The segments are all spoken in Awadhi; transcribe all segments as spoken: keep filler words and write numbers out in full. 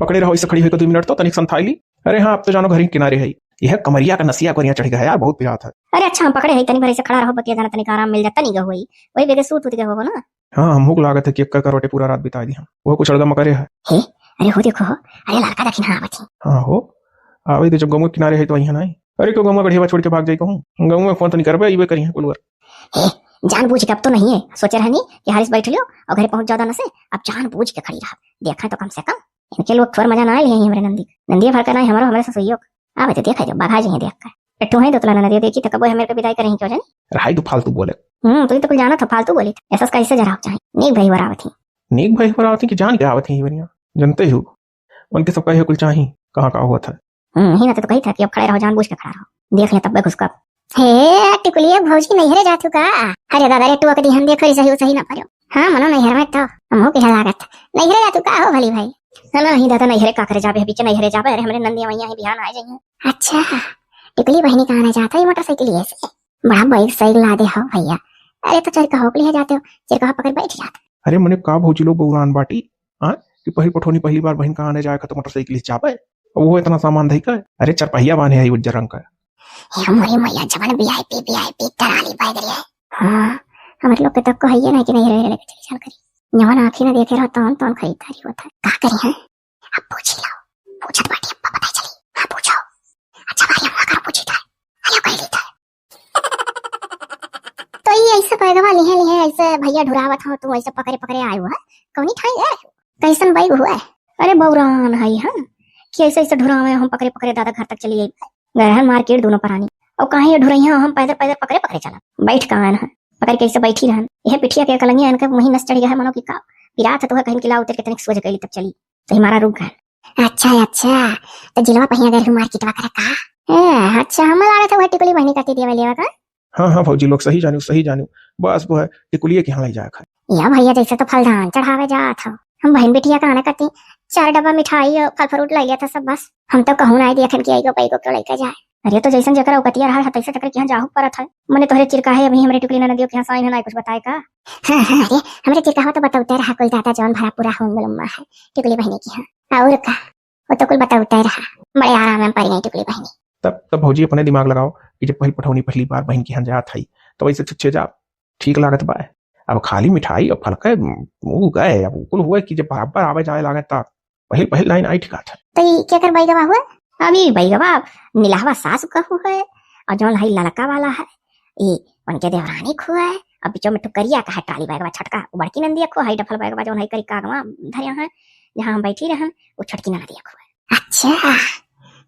पकड़े रहो, ऐसे खड़ी होइके दुइ मिनट तो तनिक संथाई ली। अरे हाँ, अब तो जानो घर ही किनारे है। यह कमरिया का नसिया कोरिया चढ़ गया है यार, बहुत पिरात है। अरे अच्छा, हम पकड़े है, तनी भर ऐसे खड़ा रहो, बकिया जाना तनिक आराम मिल जाता, नहीं गई वही बेगे सूत उत गए होगो ना। हाँ, हमहू को लागत है कि एक्का करवटे पूरा रात बिता दी हम। वो कुछ अड़गा मकरे है। हे, अरे हो देखो हो, अरे लड़का देखी ना आवत ही। हाँ हो, आवे तो जब गौवा किनारे है तो वही है ना। अरे क्यों गौवा गढ़िया छोड़ के भाग जाई कहूँ? गौवा फोन तो नहीं करबे, इबे करी है कुलवर। हे, जानबूझ के अब तो नहीं है, सोचे रहनी कि हारिस बैठ लियो और घरे पहुंच जाओ दाना से, अब जानबूझ के खड़ी रहा, देखा तो कम से कम इनके लोग थोर मजा ना आए हैं हमरे नंदी। नंदिया भर का ना है हमरो, हमरे ससुइयो का। आवे तो देखा जो बाघा जी हैं देख के। एक ठो है दो तला ननदिया देखी तो कबो हमें के विदाई करें क्यों जानी? रहाई तू फालतू बोले। हम्म, तू ही तो कुल जाना था फालतू बोली था। ऐसा कैसे जरा चाहे? नीक भाई बरावत ही। नीक भाई बरावत ही कि जान के आवत ही वरिया? जनते हो। उनके सबका ये कुल चाही, कहाँ का हुआ था? हम्म, ही ना तो कही था कि अब खड़े रहो, जानबूझ के खड़ा रहो। देख ले तब घुसका। हे, टिकुलिया भौजी नैहरे जातू का? अरे दादा रे, टोक दी हम, देखो रे, सही सही ना पड़ो। हाँ, मनो नैहर में तो हमहू के लागत। नैहरे जातू का हो भली भाई? ना, ना, ही दादा नैहरे का करे जाबे, बीच नैहरे जाबे, अरे हमरे नंदिया मैया ही बिहान आ जाइए। अच्छा, टिकुली बहनी कहाँ ना जाता है मोटरसाइकिल ये से? बड़ा बाइक साइकिल ला दे हो भैया। अरे तो चरका हो के लिए जाते हो, चरका पकड़ बैठ जाते। अरे मने का भौजी लोग बौरान बाटी, हाँ? कि पहिल पठौनी पहली बार बहन कहाँ ने जाए खा तो मोटरसाइकिल से जाबे? अब वो इतना सामान धई का? अरे चरपहिया बांधे है उज्जर रंग का। हे मोरी मैया, जवन VIP VIP ट्राली बैग रे। हाँ, हमारे लोग के तक को है ये ना कि नहीं रहे लेके चली चल करी। जवन आँखी ना देखे रहो तौन तौन खरीदारी होता है। का करी है? अब पूछ ही लो। पूछत बाटी अब्बा पता चली। हाँ पूछो। अच्छा भाई हम कर पूछी था। अरे कह ली था। तो ये ऐसे पैगवा लिहे लिहे ऐसे भैया ढुरावत हो तू ऐसे पकड़े पकड़े आए हुआ। कौनी ठाई है? कैसन बैग हुआ है? अरे बौरान है हम कि ऐसे ऐसे ढुरावे हम पकड़े पकड़े दादा घर तक चली आई। गए हैं मार्केट दोनों परानी। और कहाँ ये ढुरैया हम पैदल पैदल पकड़े पकड़े चला। बैठ कहाँ है? पकड़ के ऐसे बैठी रहन। यह पिठिया के कलंगिया इनके वहीं नस चढ़ गया है मनो कि का। पिरात है तो है कहीं कि ला उतर के तनिक सोझ कैली तब चली। तो हमारा रुक गए। अच्छा अच्छा, तो जिलवा पहिया गए मार्केटवा करे का? ए, अच्छा, हम लागत है वह टिकुली बहनी करती देवे लेवा का। हाँ हाँ भौजी लोग सही जानियो, सही जानियो। बस वो है टिकुलिए के यहाँ ले जाए खाए। या भैया जैसे तो फलदान चढ़ावे जात हो। हम बहन बिटिया का आने करती चार डब्बा मिठाई और फल फ्रूट ले लिया था सब बस। हम तो कहूँ ना देखन कि आइगो पैगो क्यों लेके जाए। अरे तो जैसन जेकर औकतिया रहा है तैसे जेकर के यहाँ जाहू परत है। मने तोहरे चिरका है अभी हमरे टिकुली ननदियो के यहाँ साइन है ना कुछ बताए का? हाँ हाँ, अरे हमरे चिरका हो तो बतौते रहा कुल दादा जौन भरा पूरा होंगे लम्मा है टिकुली बहनी के यहाँ। और का? वो तो कुल बतौते रहा। बड़े आराम में पड़ गई टिकुली बहनी। तब तब भौजी अपने दिमाग लगाओ कि जब पहिल पठौनी पहली बार बहन के यहाँ जात है तो वैसे छुच्छे जाओ ठीक लागत बा। अब खाली मिठाई और फलके मुँह गए, अब कुल हुए कि जब बराबर आवे जाए लागे तब पहिल पहिल लाइन आई ठिकात है। तो ई केकर बैगवा हुए? अभी बैगवा निलहवा सासु का हुए और जौन है ललका वाला है ई उनके देवरानी खुआ है। अब बीचों में टुकरिया का है ट्राली बैगवा छटका, वो बड़की नंदिया खुआ है डफल बैगवा जौन है करी कागवा धरिया है जहाँ हम बैठी रहन वो छोटकी ननदिया खुआ है। अच्छा,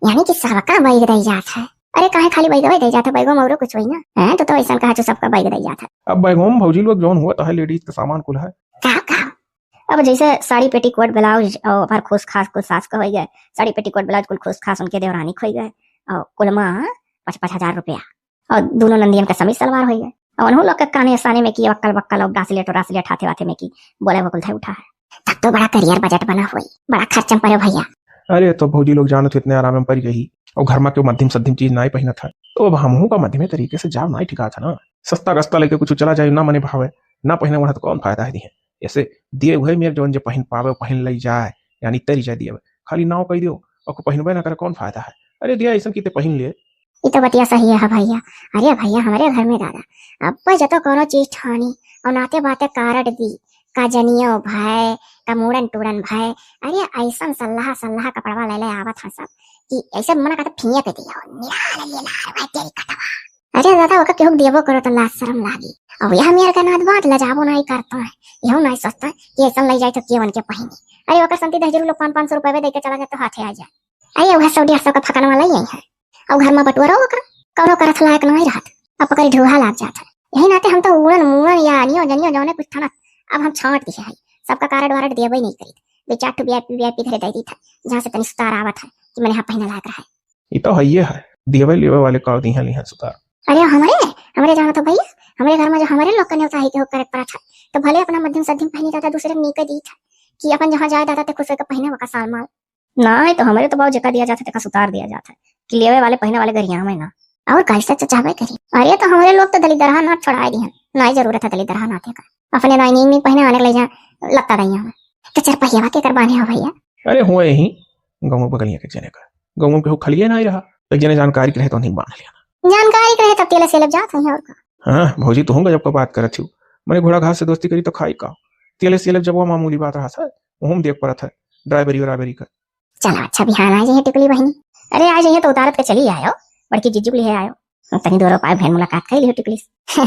यानी कि सबका बैग दई जात है। अरे काहे खाली बैगवा दई जात है, बैगवा में औरो कुछ होई ना। हैं, तो, तो ऐसा कहा जो सबका बैग दई जात है। अब बैगवा में भौजी लोग जौन हुआ तो है लेडीज का सामान कुल है। का का? अब जैसे साड़ी पेटीकोट ब्लाउज और हर खोस खास कुल सास का होई गए, साड़ी पेटीकोट ब्लाउज कुल खोस खास उनके देवरानी खोई गए और कुल मा पाँच पाँच हजार रुपया और दोनों नंदियन का समीज सलवार होई गए और उन्हों लोग के काने साने में की अक्कल बक्कल और ब्रासलेट और ब्रासलेट हाथे वाथे में की बोले वो कुल धै उठा है। तब तो बड़ा करियर बजट बना हुई, बड़ा खर्चम पड़े भैया। अरे तो भौजी लोग जानो तो इतने आराम में पड़ गई और घर में क्यों मध्यम सध्यम चीज ना ही पहनत है तो अब हमहू का मध्यमे तरीके से जाओ ना ही ठिका था ना। सस्ता गस्ता लेके कुछ चला जाए ना मने भावे ना पहने वरना तो कौन फायदा है दिए। ऐसे दिए हुए मेरे जौन जे पहन पावे पहन लई जाए यानी तरी जाए दिए खाली नाव कह दियो और को पहनबे ना करे कौन फायदा है। अरे दिया ऐसा की ते पहन ले। ई तो बतिया सही है भैया। अरे भैया हमरे घर में दादा अब जतो कोनो चीज ठानी और नाते बाते कारड दी का जनियो भय का मूड़न टूड़न भय। अरे ऐसन सल्लाह सल्लाह कपड़वा ले ले आवत है सब कि ऐसे मना का तो फियक दियो निराल ये लाल भाई तेरी कटवा। अरे दादा ओका केहू देबो करो तो लाज शर्म लागी। अब यह मेर का नाद बात लजाबो नहीं करता है। यहू नहीं सोचता कि ऐसन ले जाए तो के उनके पहिने। अरे ओकर संती दहजरू लोग पाँच पाँच सौ रुपये दे के चला जाए तो हाथे आ जाए। अरे वह सौ डेढ़ सौ का फकनवा लई आई है। और घर में बटुआ रहो का कौनो करत लायक नहीं रहत। अब पकड़ी ढूहा लाग जात है। यही नाते हम तो उड़न मुड़न या अनियो जनियो जौने कुछ थाना अब हम छांट दिए है। सबका कारड वारड देबे नहीं करीत। दो चार ठो VIP VIP घरे दे दी था जहाँ से तनी सुतार आवत है कि मैंने यहाँ पहने लायक रहे। ई तो हइये है, देवे लेवे वाले का दिहे लिहे सुतार। अरे हमरे, हमरे जाना तो भैया, हमरे घर में जो हमरे लोग का न्योता है कि हो करे पड़ा था, तो भले अपना मध्यम सध्यम पहनी जाता, दूसरे नीके दी था कि अपन जहाँ जाए दादा ते खुश होकर पहने वका साल माल। ना है तो हमरे तो बाबू जेका दिया जाता तेका सुतार दिया जाता है कि लेवे वाले पहने वाले गरिया में ना। और कैसे तो चाहबे करी। अरे तो हमरे लोग तो दलिदरहा ना छोड़ाए दिहन, ना ही जरूरत है दलिदरहा ना का। अपने नाई नीक नीक पहने आने के ले जा लत्ता दइया में। तो चरपहिया के कर बांधे हो भैया? अरे हुए ही गाँव बगलिया के एक जने का। गाँव में केहू खलिए नाहीं रहा, एक जने जानकारी के रहे तो उन्हीं बांध लिया। जानकारी के रहे तब तेल सेलब जात है और का। हाँ भौजी, तुहूँ गजब का बात करत हिउ। मने घोड़ा घास से दोस्ती करी तो खाई का? तेल सेलब जब वो मामूली बात रहा था, वहू में देख पड़त है ड्राइवरी व्राइवरी का। चलो अच्छा, बिहान आ जाइए टिकुली बहिनी। अरे आ जाइए तो उतारत के चली आयो, बड़की जिज्जू के लिए आयो। तनी दो रुपया भेंट मुलाकात कर लियो टिकुली से।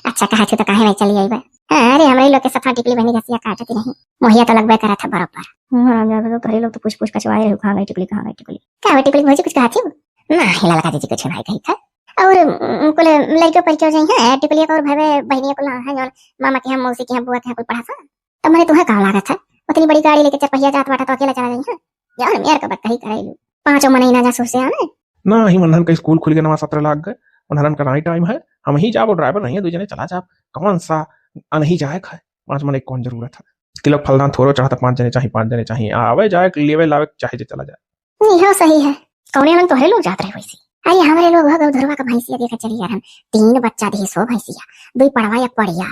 अच्छा कहा थे तो काहे नहीं चली आई बा? हाँ, अरे हमरे लोग के सफा टिकुली बहिनी घसिया काटत नहीं, मोहिया तो लगबे करा था बरोबर। हाँ, ज्यादा तो घरे लोग तो पूछ पूछ कचवाए रहे, कहाँ गई टिकुली, कहाँ गई टिकुली? का हो टिकुली भौजी, कुछ कहा थी? ना, ही ललका दीदी कुछ नहीं कही था। और उम, कुल लड़के पर क्यों जाई है टिकुलिया का और भावे बहिनिया कुल है जौन मामा के यहाँ, मौसी के यहाँ, बुआ के यहाँ कुल पढ़ा था। तब मने तुम्हें कहाँ लागत है, उतनी बड़ी गाड़ी लेके चरपहिया जात बाटा तो अकेला चला जाई है? यार मेर का बात कही करे लू, पाँचों महीना जा सुर से आने। ना ही मनहन का स्कूल खुल गए, नवा सत्र लाग गए, मनहन का नाई टाइम है, हम ही जाब, ड्राइवर नहीं है, दो जने चला जाब। कौन सा अनही जाए है, पाँच मने कौन जरूरत है? तिलक फलदान थोड़ो चाहता, पाँच जने चाहिए, पाँच जने चाहिए, आवे जाए, लेवे लावे चाहे जे चला जाए। नहीं हो सही है। कौने मन तोहरे लोग जात रहे वैसे? अरे हमरे लोग हो गौधुरवा का भैंसिया देखे चली यार, हम तीन बच्चा दे सो भैंसिया, दुई पड़वा एक पड़िया।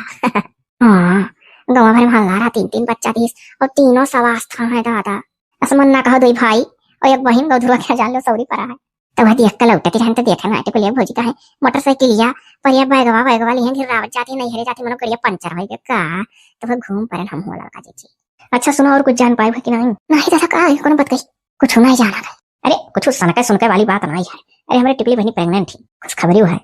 हाँ, गाँव भर में हल्ला रहा, तीन तीन बच्चा दीस और तीनों सवास था है दादा। असमन ना कहो दुई भाई और एक बहिन गौधुरवा के जान लो सौरी परा है। तो वह देख के लौटती रहन तो देखे ना टिकुलिया भौजी का है मोटरसाइकिलिया पर ये बैगवा वैगवा लिहन गिरावत जाती, नहीं हरे जाती, मनो करिया पंचर हो गया का। तो वह घूम पड़न हम हुआ लड़का जी। अच्छा सुनो, और कुछ जान पाए हो कि नहीं? नहीं दादा, का है, कोनो बात कही? कुछ नहीं जाना है। अरे कुछ सनके सुनके वाली बात नहीं है। अरे हमरे टिकुली बहिनी प्रेग्नेंट ही, कुछ खबरी है।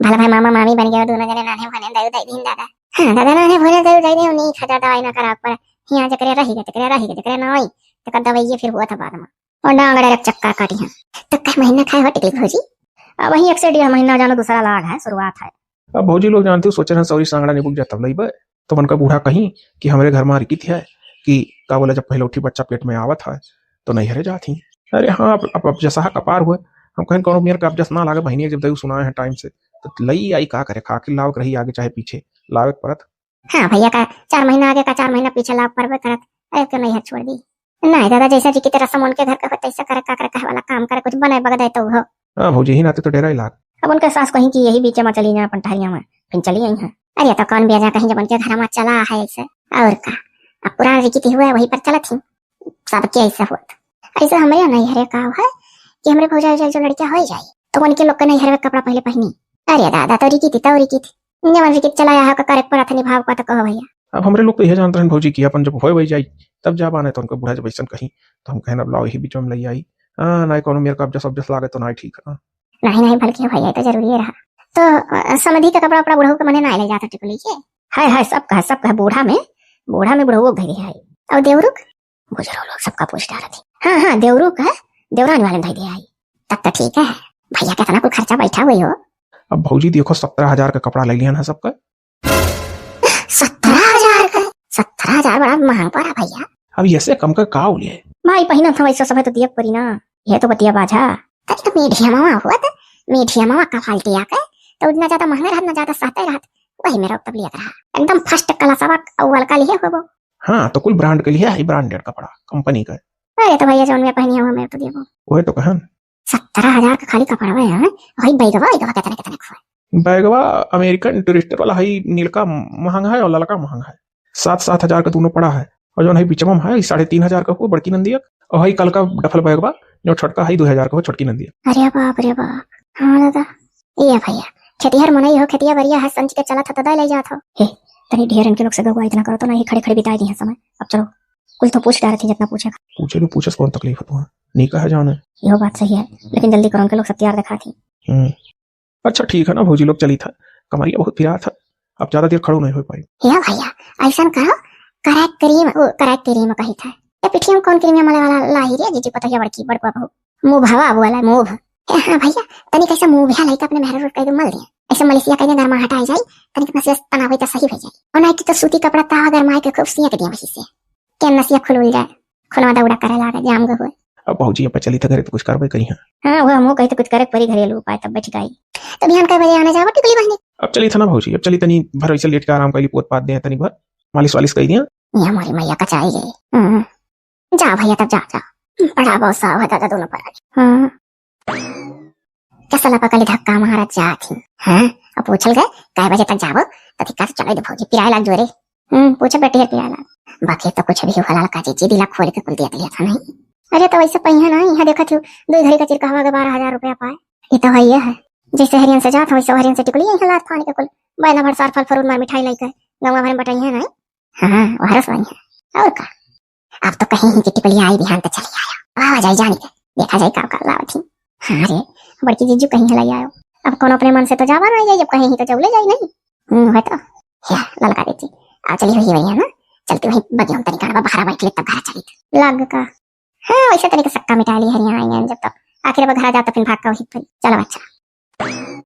भला भाई मामा मामी बन गया, दोनों जने नाने भने दऊ दई दिन दादा। हाँ दादा, नाने भने दऊ दई दिन, नहीं खा दवाई ना करा पर यहाँ जकरे रही गए, जकरे रही गए, जकरे ना आई तो कर दवाई ये फिर हुआ था बाद में। और डांगड़े रख चक्कर काटी हैं। तो कई महीना खाए हो टिकुली भौजी? अब वही एक से डेढ़ महीना जानो, दूसरा लाग है, शुरुआत है। अब भौजी लोग जानते हो, सोचे रहन सौरी सांगड़ा निबुक जा तब लइबे। तो उनका बूढ़ा कहीं कि हमरे घर में रिकित है कि का बोला, जब पहले उठी बच्चा पेट में आवत है तो नहीं हरे जात ही। अरे हाँ, अब, अब, अब जसा कपार हुए, हम कहें कौनो मेर का अब जस ना लागे बहिनी, जब दऊ सुनाए हैं टाइम से तो लई आई का करे, खा के लावक रही आगे चाहे पीछे लावे के परत। हाँ भैया, का चार महीना आगे का चार महीना पीछे लाभ परबे करत। अरे क्यों नहीं है, छोड़ दी। नहीं दादा, जैसा जी की तरह समून के घर का हो तैसा करे, का करे, कहे वाला काम करे, कुछ बने बगदे तो हो। हाँ भौजी, ही नाते तो डेरा ही लाग। अब उनके सास कहीं कि यही बीचे में चली जाए अपन टहरिया में, फिर चली आई हैं। अरे तो कौन बेजा कहीं जब उनके घर में चला है ऐसे, और का। अब पुरान रीति हुआ है वही पर चलत ही, सबके ऐसे होत। ऐसे हमरे नहीं हरे का है कि हमरे भौजाई जो लड़कियां हो जाए तो उनके लोग के नहीं हरे कपड़ा पहले पहनी। अरे दादा, तो रीति थी, तो रीति थी। जवन रीति चला आया है, ओकर करे के पड़त है, निभाव का तो कहो भैया। अब हमरे लोग तो यह जानते हैं भौजी कि अपन जब होए वही जाई तब जा बाने, तो उनको बूढ़ा जब ऐसन कहीं तो हम कहें अब लाओ यही बीच में लई आई। हाँ, ना कोनो मेर का अब जस, अब जस लागे तो ना ठीक है। नहीं, नहीं, बल्कि भैया तो जरूरी रहा। तो अ, समधी का कपड़ा उपड़ा बुढ़ऊ के मने ना ले जाता टिकुली के। है, है, सब कहा, सब कहा, बूढ़ा में, बूढ़ा में बुढ़ऊ धरे है। और देवरुक? बुजुर्ग लोग सबका पूछ डारत ही। हाँ, हाँ, देवरू का, देवरानी वाले में धई दे आई। तब तो ठीक है। भैया, कितना कुल खर्चा बैठा हुई हो? अब भौजी देखो, सत्रह हजार का कपड़ा ले लिया ना सबका। सत्रह हजार का? सत्रह हजार बड़ा महंग पड़ा भैया। अब ऐसे कम का का हो लिए? भाई, पहिना था वैसा समय तो दिया परी ना। ये तो बतिया बाझा। तनी तो मीडियमवा हुआ था, मीडियमवा का क्वालिटी आके, तो उतना ज्यादा महंगा रहत, ना ज्यादा सस्ता रहत। वही मेरा तब लिया रहा। एकदम फर्स्ट क्लास, अब अव्वल का लिए हो वो। हाँ, तो कुल ब्रांड के लिए है, ब्रांडेड कपड़ा, कंपनी का। अरे तो भैया, जौन में पहनी हुआ, मैं तो देबो। वही तो कहन। सत्रह हजार का खाली कपड़ा है, हाँ? भाई, बैगवा, बैगवा कितने, कितने का है? बैगवा अमेरिकन टूरिस्टर वाला है, नीलका महंगा है और ललका महंगा है। सात, सात हजार का दोनों पड़ा है। और जौन है बिचवा में है, साढ़े तीन हजार का हो, बड़की नंदिया। और है कल का डफल बैगवा, जो छोटका है, दो हजार का हो, छोटकी नंदिया। अरे बाप रे बाप। हाँ दादा, ए भैया, खेतिहर मनई हो, खेतिया बरिया है, संच के चलत ह त दे ले जात हो। हे, तनी ढेर इनके लोग से गगुआ इतना करो तो ना, ये खड़े खड़े बिताए दी है समय। अब चलो, कुल तो पूछ डारे थे जितना पूछे। पूछे भी पूछे से कौन तकलीफ है तुम्हारा? नहीं कहा जाने। यो बात सही है, लेकिन जल्दी करो, उनके लोग सब तैयार दिखा थी। हम्म। अच्छा ठीक है ना भौजी लोग, चली था, कमरिया बहुत पिरात है, अब ज्यादा देर खड़ो नहीं हो पाई। हे भैया, ऐसा करो, करैक क्रीम, ओ, करैक क्रीम कही था। ये पिठिया में कौन क्रीम मले वाला लाही रे जीजी, पतोहिया बड़की, बड़कुआ बहू? मुभवा बोला, मुभ। ए, हाँ भैया, तनी कैसे मुभिया लइका अपने मेहरारू कह दे मल दे। ऐसे मलेशिया कह दे, गरमा हटाई जाई, तनी के नसिया तनाव होई त सही हो जाई। और नहीं कि तो सूती कपड़ा तावा गरमाए के खूब सिया के दिया वही से। के नसिया खुलुल जाए, खुलवा दौड़ा करे लागे, जाम गए हुए। अब भौजी, अब चली था घरे तो कुछ कार्रवाई करी है। हाँ, वो हमहू कही तो कुछ करे परी, घरेलू उपाय तब बैठ गई। तो बिहान कै बजे आने जाबो टिकुली बहिनी? अब चली था ना भौजी, अब चली तनी भर वैसे लेट के आराम कर ली, पोत पात दे तनी भर, मालिश वालिश कर दिया। ये हमारी मैया कचाई गई। हम्म। जा भैया, तब जा, जा। बड़ा बहुत साहब है दादा दोनों पर। हम्म। कैसा लपा कली धक्का मारा जात ही। हाँ, अब पूछल गए, कै बजे तक जाबो? तो धिक्का से चले दे भौजी, पिराए लाग जोरे। हम्म, पूछे बेटी है पिराए लाग। बाकी तो कुछ भी हुआ लड़का जी, जी दिला खोल के कुल दिया, दिया था नहीं। अरे तो वैसे पहिया ना, यहाँ देखत हूँ, दो घड़ी का चिरकहवा के बारह हजार रुपया पाए। ये तो है, ये है, जैसे हरियन से जात हो वैसे हरियन से टिकुली यहाँ लात फान के कुल बहना भर सार फल फ्रूट मार मिठाई लेके गंगा भर में बटाई है ना। हाँ, वहरस वही है। और का? अब तो कहीं ही कि टिकुली आई बिहान तो चली आया। आवा जाए जानी के, देखा जाए का का लावत ही। हाँ रे, बड़की जीजू कहीं हलाई आयो। अब कोनो अपने मन से तो जावा ना जाए, जब कहीं ही तो चले जाए नहीं। हम्म, है तो। या, ललका देती। आ चली हुई वही है ना, चलती वही बगिया में तनिका बहरा बैठ ले तब घर चली। लाग का? हाँ, वैसे तनिक सक्का मिटा ली हरिया आई जब तक। आखिर अब घर जाता फिर भाग का वही पर। चलो अच्छा।